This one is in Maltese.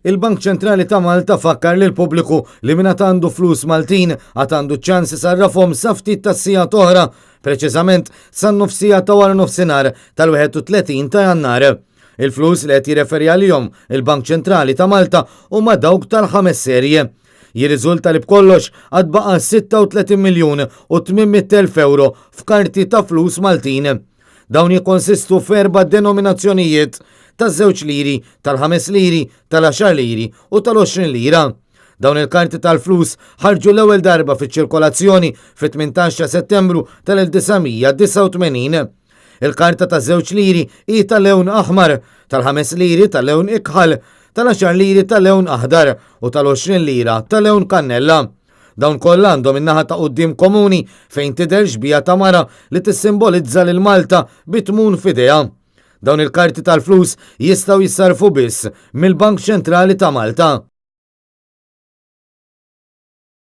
Il-Bank Ċentrali ta' Malta fakkar lill-pubbliku li min għad għandu flus Maltin għad għandu ċ-ċans isarrafhom sa ftit tas-sigħat oħra, preċiżament san-nofsiegħa ta' wara nofsinhar tal-31 ta' Jannar. Il-flus li qed jirreferi għalihom il-Bank Ċentrali ta' Malta huma dawk tal-ħames serje. Jirriżulta li b'kollox għad baqa' 36 miljun u 800 elf ewro f'karti ta' flus Maltin. Dawn jikkonsistu f'erba' denominazzjonijiet, taż-żewġ liri, tal-ħames liri, tal-għaxar liri u tal-20 lira. Dawn il-karti tal-flus ħarġu l-ewwel darba fiċ-ċirkolazzjoni fit-18 ta' Settembru tal-1989. Il-karta ta' żewġ liri hi ta' lewn aħmar, tal-ħames liri ta' lewn ikħal, tal-għaxar liri ta' lewn aħdar u tal-20 lira ta' lewn kannella. Dawn kollha għandhom in-naħa ta' quddiem komuni fejn tidher xbieha ta' mara li tissimbolizza lil Malta bi tmun f'idejha. Dawn il-karti tal-flus jistgħu jissarrfu biss mill-Bank Ċentrali ta' Malta.